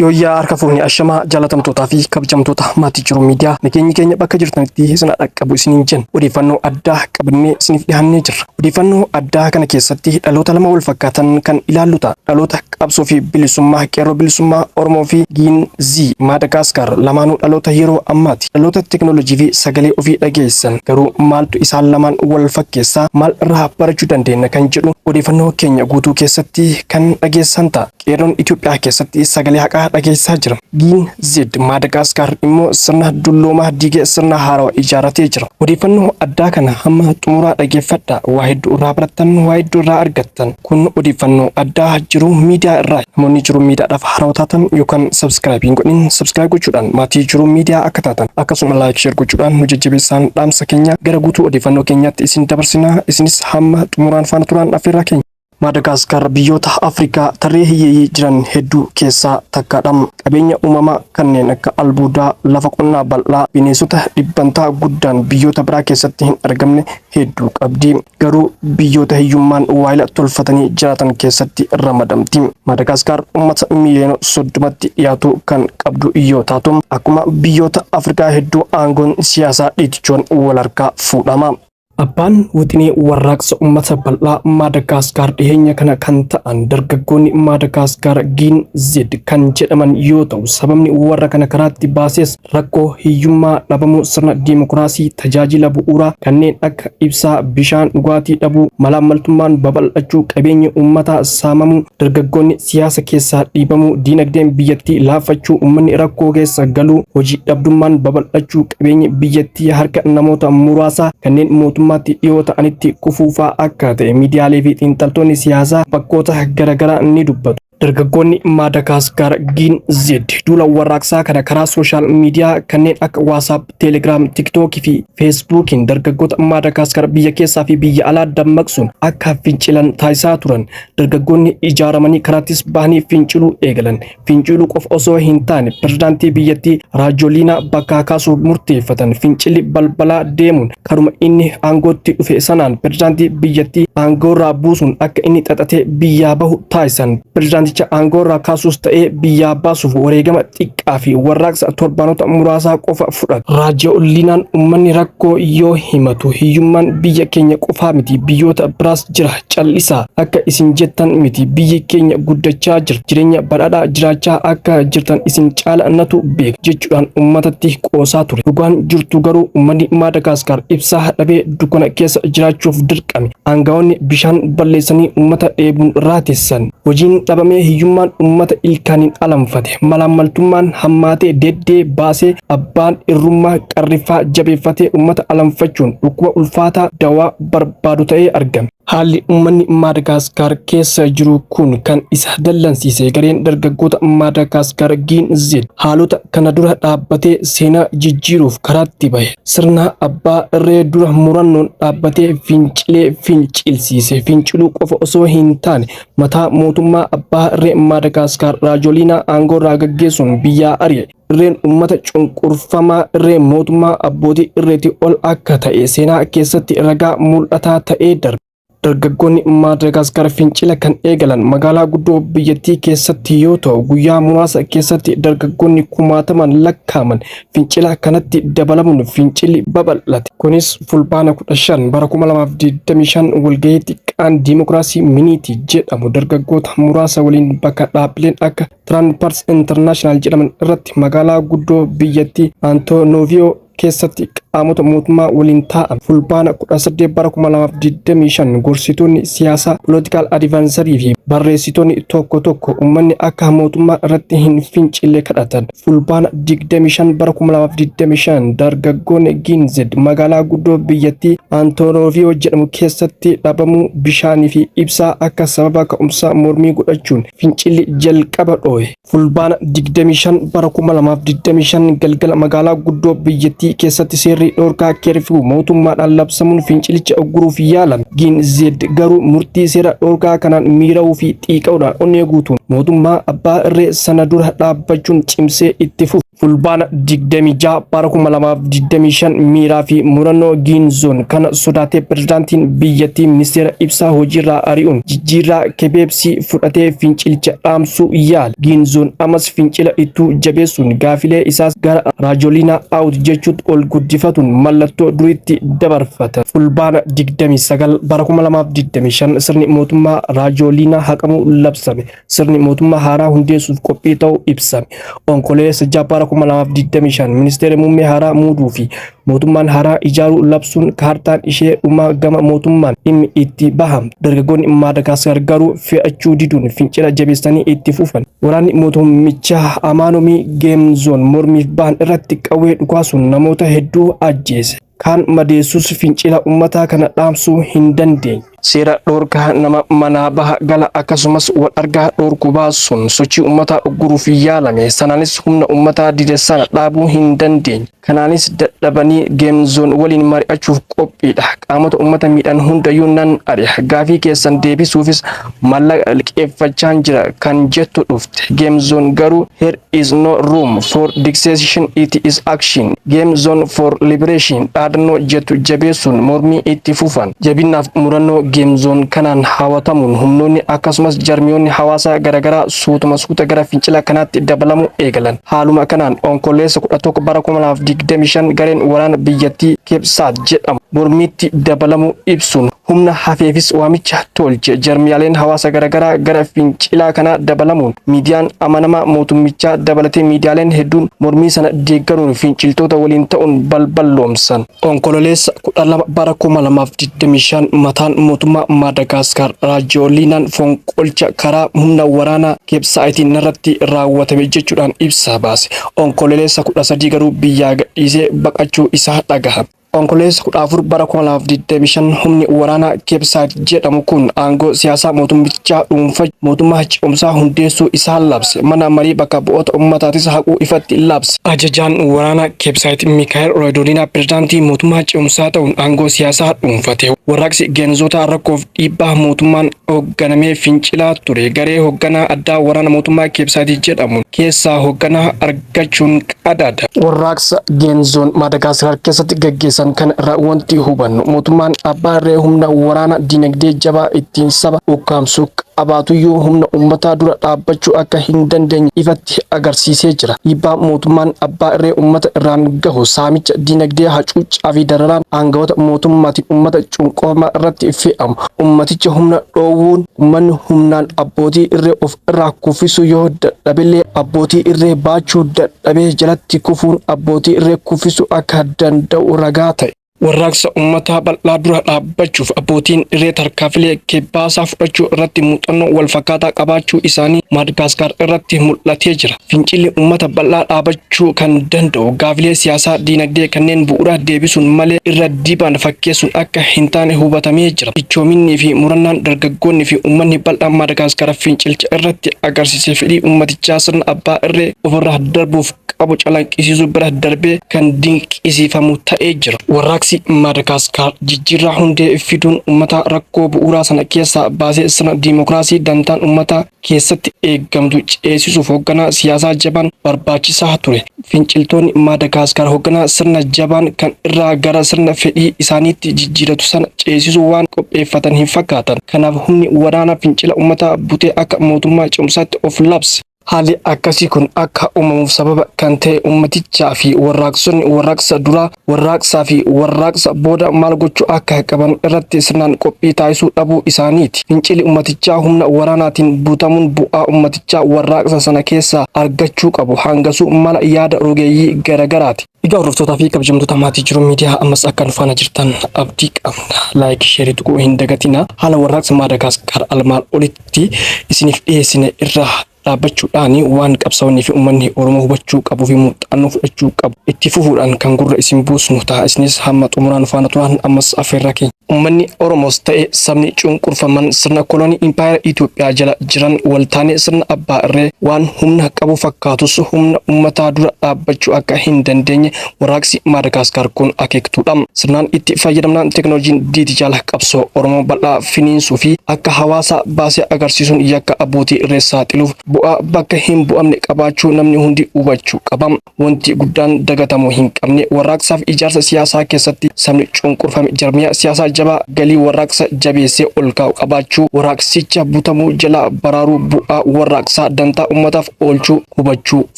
Yooyyaa harka fuuni ashamaa jaalatamtootaa fi kabajamtoota maatii Jiruu Miidiyaa, nageenyi keenya bakka jirtanitti isin dhaqqabu isiniin jenna. Odeeffannoo addaa qabannee isiniif dhiyaannee jirra. Odeeffannoo addaa kana keessatti dhaloota lama wal fakkaatan kan ilaallu ta'a. Dhaloota qabsoo fi bilisummaa Qeerroo Bilisummaa Oromoo fi Gen Z Maadagaaskaar lamaanuu dhaloota yeroo ammaati. Dhaloota teknoolojii fi sagalee ofii dhageessan. Garuu maaltu isaan lamaan wal fakkeessaa, maal irraa barachuu dandeenya kan jedhu odeeffannoo keenya guutuu keessatti kan dhageessan ta'a. Qeerroon Itoophiyaa keessatti sagalee haqaa dhageessisaa jira. Gen Z Maadagaaskaar immoo sirna dulloomaa diigee sirna haarawaa ijaarratee jira. Odeeffannoo addaa kana hamma xumuraa dhageeffadhaa. Waa hedduu irraa barattan, waa hedduu irraa argattan. Kun odeeffannoo addaa Jiruu Miidiyaa irraa. Namoonni Jiruu Miidiyaadhaaf haarawaa taatan yookaan subscribe hin godhin, subscribe gochuudhaan maatii Jiruu Miidiyaa akka taatan, akkasuma like, share gochuudhaan nu jajjabeessaan dhaamsa keenya. Gara guutuu odeeffannoo keenyaatti isin dabarsina. Isinis hamma xumuraan faana turaan affeerraa keenya. Maadagaaskaar biyyoota Afrikaa tarree hiyyeeyyii jiran hedduu keessaa takkaadha. Qabeenya uumamaa kanneen akka albuudaa, lafa qonnaa bal'aa, bineensota dhibbantaa guddaan biyyoota biraa keessatti hin argamne hedduu qabdi. Garuu biyyoota hiyyummaan waayila tolfatanii jiraatan keessatti ramadamti. Maadagaaskaar uummata miiliyoona 30tti dhiyaatu kan qabdu yoo taatu, akkuma biyyoota Afrikaa hedduu aangoon siyaasaa dhiitichoon wal harkaa fuudhama. Abbaan wixinee warraaqsa uummata bal'aa Maadagaaskaar dhiheenya kana kan ta'an dargaggoonni Maadagaaskaar Gen Z kan jedhaman yoo ta'u, sababni warra kana karaatti baases rakkoo hiyyummaa, dhabamuu sirna diimokiraasii, tajaajila bu'uuraa kanneen akka ibsaa, bishaan dhugaatii dhabuu, malaammaltummaan babal'achuu, qabeenyi uummataa saamamuu, dargaggoonni siyaasa keessaa dhiibamuu, diinagdeen biyyattii laaffachuu, uummanni rakkoo keessa galuu, hojii dhabdummaan babal'achuu, qabeenyi biyyattii harka namoota muraasaa kanneen mootummaatti dhiyoo ta'anitti kufuufaa akka ta'e miidiyaalee fi xiinxaltoonni siyaasaa bakkoota garaagaraa ni dubbatu. Dargaggoonni Maadagaaskaar Gen Z duula warraaqsaa kana karaa social media kanneen akka WhatsApp, Telegram, TikTokii fi Facebookiin dargaggoota Maadagaaskaar biyya keessaa fi biyya alaa dammaqsuun akka fincilan taasisaa turan. Dargaggoonni ijaaramanii karaattis bahanii finciluu eegalan. Finciluu qofa osoo hin taane pirezidaantii biyyattii Raajoliinaa bakkaa kaasuuf murteeffatan. Fincilli balbalaa deemuun karuma inni aangootti dhufe sanaan pirezidaantii biyyattii aangoorraa buusuun akka inni xaxatee biyyaa bahu taasisan. Pirezidaanticha aangoorraa kaasuus ta'ee biyyaa baasuuf wareegama xiqqaa fi warraaqsa torbaanota muraasaa qofa fudhate. Raajoliinaan uummanni rakkoo yoo himatu, "Hiyyummaan biyya keenya qofaa miti, biyyoota biraas jira, callisaa. Akka isin jettan miti, biyyi keenya guddachaa jirti, jireenya badhaadhaa jiraachaa akka jirtan isin caala natu beeka," jechuudhaan uummatatti qoosaa ture. Dhugaan jirtu garuu uummanni Maadagaaskaar ibsaa dhabee dukkana keessa jiraachuuf dirqame. Aangaa'onni bishaan balleessanii uummata dheebuun raatessan. Hojiin dhabamee hiyyummaan uummata ilkaaniin alanfate. Malaammaltummaan hammaatee deddee baasee abbaan irrummaa qarriffaa jabeeffatee uummata alanfachuun dhukkuba ulfaataa dawaa barbaadu ta'ee argame. Haalli uummanni Maadagaaskaar keessa jiru kun kan isa dallansiise gareen dargaggoota Maadagaaskaar Gen Z haalota kana dura dhaabbatee seenaa jijjiiruuf karaatti bahe. Sirna abbaa irree dura murannoon dhaabbatee fincilee fincilsiise. Finciluu qofa osoo hin taane mataa mootummaa abbaa irree Maadagaaskaar Raajoliinaa aangoorraa gaggeessuun biyyaa ari'e. Irreen uummata cunqurfamaa irree mootummaa abbootii irreetii ol akka ta'e seenaa keessatti ragaa mul'ataa ta'ee darbe. Dargaggoonni Maadagaaskaar fincila kan eegalan magaalaa guddoo biyyattii keessatti yoo ta'u, guyyaa muraasa keessatti dargaggoonni kumaataman lakkaa'aman fincila kanatti dabalamuun fincilli babal'ate. Kunis Fulbaana 15 bara 2025 walgahii xiqqaan Diimokiraasii Miniitii jedhamu dargaggoota muraasa waliin bakka dhaabbileen akka Transparency International jedhaman irratti magaalaa guddoo biyyattii Antananarivo keessatti qaamota mootummaa waliin taa'an. Fulbaana 18 bara 2025 gorsitoonni siyaasaa, political advisorii fi barreessitoonni tokko tokko uummanni akka mootummaa irratti hin fincille kadhatan. Fulbaana 25 bara 2025 dargaggoonni Gen Z magaalaa guddoo biyyattii Antananarivo jedhamu keessatti dhabamuu bishaanii fi ibsaa akka sababa ka'umsaa mormii godhachuun fincilli jalqaba dhoohe. Fulbaana 25 bara 2025 galgala magaalaa guddoo biyyattii keessatti seerri dhorkaa curfew mootummaadhaan labsamuun fincilicha ugguruuf yaalame. Gen Z garuu murtii seera dhorkaa kanaan miira'uu fi xiiqa'uudhaan onnee guutuun mootummaa abbaa irree sana dura dhaabbachuun cimsee itti fufe. Fulbaana 26 bara 2025 miiraa fi murannoo Giinzoon kana sodaatee pirezidaantiin biyyattii ministeera ibsaa hojiirraa ari'uun jijjiirraa kebeebsii fudhatee fincilicha dhaamsuu yaala. Giinzoon ammas fincila ittuu jabeessuun gaafilee isaas gara Raajoliinaa out jechuutti ol guddifatuun mallattoo duriitti dabarfata. Fulbaana 29 bara 2025 sirni mootummaa Raajoliinaa haqamuu labsame. Sirni mootummaa haaraa hundeessuuf qophii ta'uu ibsame. Onkololeessa 6 bara 2025 ministeera muummee haaraa muuduu fi mootummaan haaraa ijaaruu labsuun kaartaan ishee dhumaa gama mootummaan dhimmi itti baham. Dargaggoonni Maadagaasikaar garuu fe'achuu diduun fincila jabeessanii itti fufan. Waraanni mootummichaa Amaanoomii Geemzoon mormiif bahan irratti qawwee dhukaasuun namoota hedduu ajjeese. Kaan madeessus fincila uummataa kana dhaamsuu hin dandeenye. Seera dhoorkaa nama manaa baha gala akkasumas wal argaa dhoorku baasuun sochii uummataa ugguruuf yaalame. Sanaanis humna uummataa dide sana dhaabuu hin dandeenye. Kanaanis dadhabanii Geemzoon waliin mari'achuuf qophiidha. Qaamota uummata miidhan hundayyuu nan ari'a. Gaafii keessan deebisuufis maallaqa liqeeffachaan jira kan jettu dhufte. Geemzoon garuu, "Here is no room for discussion, it is action. Game Zone for liberation," dhaadannoo jettu jabeessuun mormii itti fufan. Jabinaaf murannoo Geemzoon kanaan hawwatamuun humnoonni akkasumas jarmiyoonni hawaasaa garaagaraa suutuma suuta gara fincila kanaatti dabalamuu eegalan. Haaluma kanaan Onkololeessa 11 bara 2025 gareen waraana biyyattii Keebsaat jedhamu mormiitti dabalamuu ibsuun humna hafeefis waamicha tolche. Jarmiyaaleen hawaasa garaagaraa gara fincilaa kanaa dabalamuun miidiyaan amanamaa mootummichaa dabalatee miidiyaaleen hedduun mormii sana deeggaruun finciltoota waliin ta'uun balballoomsan. Onkololeessa 12 bara 2025 mataan mootummaa Maadagaasikaar Raajooliinaan fonqolcha karaa humna waraanaa keebsaayitiin irratti raawwatame jechuudhaan ibsa baase. Onkololeessa 13 garuu biyyaa gadhiisee baqachuu isaa dhagahame. Onkololeessa 14 bara 2025 humni waraanaa Keebsaayit jedhamu kun aangoo siyaasaa mootummichaa dhuunfaa mootummaa ce'umsaa hundeessuu isaa labse. Mana marii bakka bu'oota uummataatis haquu ifatti labse. Ajajaan waraanaa Keebsaayit Mikaa'el Roodolinaa pirezidaantii mootummaa ce'umsaa ta'uun aangoo siyaasaa dhuunfate. Warraaqsi Geenzotaa rakkoof dhiibbaa mootummaan hoogganamee fincilaa ture. Garee hoogganaa addaa waraana mootummaa Keebsaayit jedhamu keessaa hoogganaa argachuun qadaada. Warraaqsa Geenzoon Maadagaasikaar keessatti gaggeessan kana irraa wanti hubannu, mootummaan abbaa irree humna waraana dinagdee jabaa ittiin saba ukkaamsu qabaatuyyuu humna uummataa dura dhaabbachuu akka hin dandeenye ifatti agarsiisee jira. Dhiibbaa mootummaan abbaa irree uummata irraan gahu, saamicha dinagdee, hacuuccaa fi dararaan aangawoota mootummaatiin uummata cunqurfamaa irratti fe'amu uummaticha humna dhoowwuun, uummanni humnaan abbootii irree of irraa kuffisuu yoo dadhabillee, abbootii irree baachuu dadhabee jalatti kufuun abbootii irree kuffisuu akka danda'u ragaa ta'e. Warraaqsa uummataa bal'aa dura dhaabbachuuf abbootiin irree tarkaanfilee kebbaasaa fudhachuu irratti muuxannoo wal fakkaataa qabaachuu isaanii Maadagaasikaar irratti mul'atee jira. Fincilli uummata bal'aa dhaabachuu kan danda'u gaafilee siyaasaa diinagdee kanneen bu'uura deebisuun malee irra diban fakkeessuun akka hin taane hubatamee jira. Ichoominnii fi murannaan dargaggoonni fi uummanni bal'aan Maadagaasikaar fincilcha irratti agarsiise fedhii uummatichaa sirna abbaa irree ofirraa darbuuf qabu calaqqisiisuu bira darbee kan dinqisiifamu ta'ee jira. Warraaqsi Maadagaasikaar jijjiirraa hundee fiduun uummata rakkoo bu'uuraa sana keessaa baasee sirna diimokiraasii dantaan uummataa keessatti eegamtu ceesisuuf hoogganaa siyaasaa jabaan barbaachisaa ture. Finciltoonni Maadagaasikaar hoogganaa sirna jabaan kan irraa gara sirna fedhii isaaniitti jijjiiratu sana ceesisuu waan qopheeffatan hin fakkaatan. Kanaaf humni waraanaa fincila uummataa butee akka mootummaa ce'umsaatti of labse. Haalli akkasii kun akka uumamuuf sababa kan ta'e uummatichaa fi warraaqsonni warraaqsa duraa, warraaqsaa fi warraaqsa booda maal gochuu akka qaban irratti sirnaan qophii taasisuu dhabuu isaaniiti. Fincilli uummatichaa humna waraanaatiin butamuun bu'aa uummatichaa warraaqsa sana keessaa argachuu qabu hangasuu mala yaada rogeeyyii garagaraati. Egaa hordoftootaa fi kabajamtoota maatii Jiru Miidiyaa, ammas akka nu faana jirtan abdii qabna. Like, share tuquu hin dagatina. Haala warraaqsa Maadagaasikaar almaan olitti isiniif dhiyeessine irraa dhaabbachuudhaan waan qabsaa'onni fi uummanni Oromoo hubachuu qabuu fi muuxannoo fudhachuu qabu itti fufuudhaan kan gurra isin buusnu ta'a. Isinis hamma xumuraan nu faana turan ammas affeerraa keenya. Uummanni Oromoos ta'e sabni cunqurfaman sirna kolonii Impaayera Itoophiyaa jala jiran waltaanee sirna abbaa irree waan humna qabu fakkaatus humna uummataa dura dhaabbachuu akka hin dandeenye warraaqsi Maadagaasikaar kun akeektuudha. Sirnaan itti fayyadamnaan teekinooloojiin diijitaala qabsoo Oromoo bal'aa finiinsuu fi akka hawaasa baasee agarsiisuun yakka abbootii irree saaxiluuf Bu'aa bakka hin bu'amne qabaachuu namni hundi hubachuu qaba. Wanti guddaan dagatamuu hin qabne warraaqsaaf ijaarsa siyaasaa keessatti sabni cunqurfame jarmiyaa siyaasaa jabaa galii warraaqsa jabeessee ol kaa'u qabaachuu, warraaqsicha butamuu jalaa baraaruu, bu'aa warraaqsaa dantaa ummataaf oolchuu hubachuu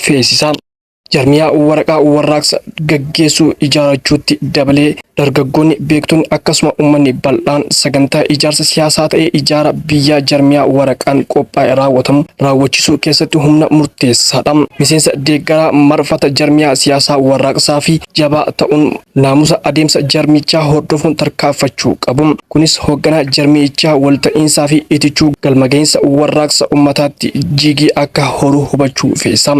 feesisa. Jarmiyaa waraqaa warraaqsa gaggeessuu ijaarachuutti dabalee dargaggoonni, beektonni akkasuma ummanni bal'aan sagantaa ijaarsa siyaasaa ta'ee ijaara biyyaa jarmiyaa waraqaan qophaa'e raawwatamu raawwachisuu keessatti humna murteessaadha. Miseensa deeggaraa marfata jarmiyaa siyaasaa warraaqsaa fi jabaa ta'uun naamusa adeemsa jarmichaa hordofuun tarkaanfachuu qabu. Kunis hoogganaa jarmiyichaa walta'iinsaa fi itichuu galma gahinsa warraaqsa ummataatti jigii akka horu hubachuu feesa.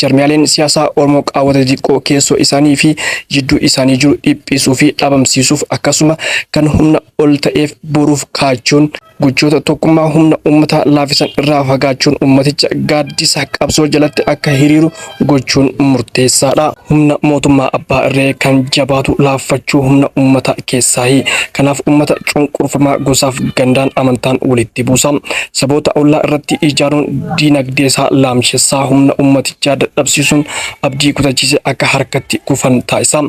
Jarmiyaaleen siyaasaa Oromoo qaawwata xixiqqoo keessoo isaanii fi jidduu isaanii jiru dhiphisuu fi dhabamsiisuuf akkasuma kan humna ol ta'eef boruuf kaachuun gochoota tokkummaa humna uummataa laafisan irraa fagaachuun uummaticha gaaddisa qabsoo jalatti akka hiriiru gochuun murteessaadha. Humna mootummaa abbaa irree kan jabaatu laaffachuu humna uummata keessaahi. Kanaaf uummata cunqurfamaa gosaaf gandaan amantaan walitti buusa. Saboota ollaa irratti ijaaruun diinagdeesaa laamshessaa humna uummatichaa dadhabsiisuun abdii kutachiise akka harkatti kufan taasisa.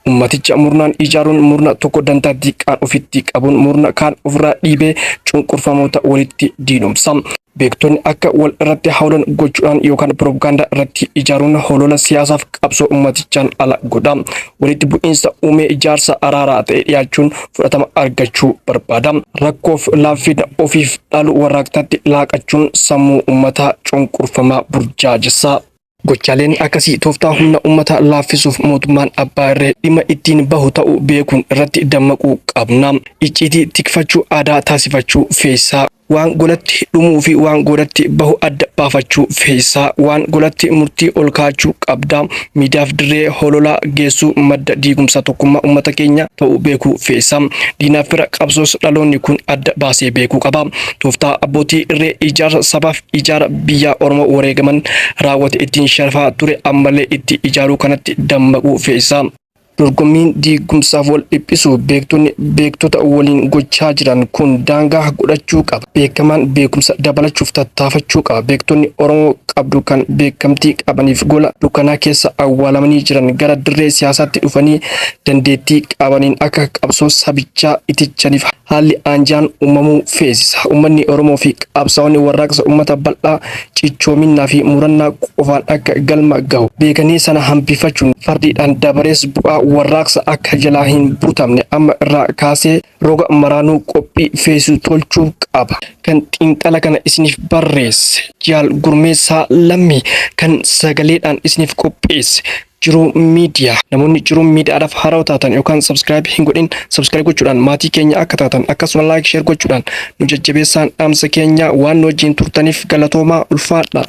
Ummaticha murnaan ijaaruun murna tokko dantaa diqqaan ofitti qabuun murna kaan ofirraa dhiibee cunqurfamoota walitti diinomsa. Beektonni akka wal irratti hawlan gochuudhaan yookaan piroopagaandaa irratti ijaaruun holola siyaasaaf qabsoo ummatichaan ala godha. Walitti bu'iinsa uumee ijaarsa araaraa ta'e dhiyaachuun fudhatama argachuu barbaada. Rakkoof laaffina ofiif dhalu warraaqtaatti laaqachuun sammuu ummataa cunqurfamaa burjaajessa. Gochaaleen akkasii tooftaa humna ummataa laaffisuuf mootummaan abbaa irree dhimma ittiin bahu ta'uu beekuun irratti dammaquu qabna. Icciitii tikfachuu aadaa taasifachuu feesisaa. Waan golatti dhumuu fi waan godatti bahu adda baafachuu feesisaa. Waan golatti murtii ol kaa'achuu qabda. Miidiyaaf dirree hololaa geessuu madda diigumsa tokkummaa ummata keenya ta'uu beekuu feesisa. Diinaaf fira qabsoos dhaloonni kun adda baasee beekuu qaba. Tooftaa abbootii irree ijaarsa sabaaf ijaara biyyaa Oromoo wareegaman raawwate ittiin sharafaa ture ammallee itti ijaaruu kanatti dammaquu feesisa. Dorgommiin diigumsaaf wal dhiphisu beektonni beektota waliin gochaa jiran kun daangaa godhachuu qaba. Beekamaan beekumsa dabalachuuf tattaafachuu qaba. Beektonni Oromoo qabdu kan beekamtii qabaniif gola dukkanaa keessa awwaalamanii jiran gara dirree siyaasaatti dhufanii dandeettii qabaniin akka qabsoo sabichaa itichaniif haalli aanjaan uumamuu feesisa. Uummanni Oromoo fi qabsaa'onni warraaqsa uummata bal'aa cichoominnaa fi murannaa qofaan akka galma gahu beekanii sana hambifachuun fardiidhaan dabarees bu'aa warraaqsa akka jalaa hin butamne amma irraa kaasee roga maraanuu qophii feesisu tolchuu qaba. Kan xiinxala kana isiniif barreesse Jaal Gurmeessaa Lammii, kan sagaleedhaan isiniif qopheesse Jiruu Miidiyaa. Namoonni Jiruu Miidiyaadhaaf haarawaa taatan yookaan subscribe hin godhin subscribe gochuudhaan maatii keenya akka taatan akkasuma like share gochuudhaan nu jajjabeessaan dhaamsa keenya. Waan nu wajjin turtaniif galatoomaa, ulfaadha.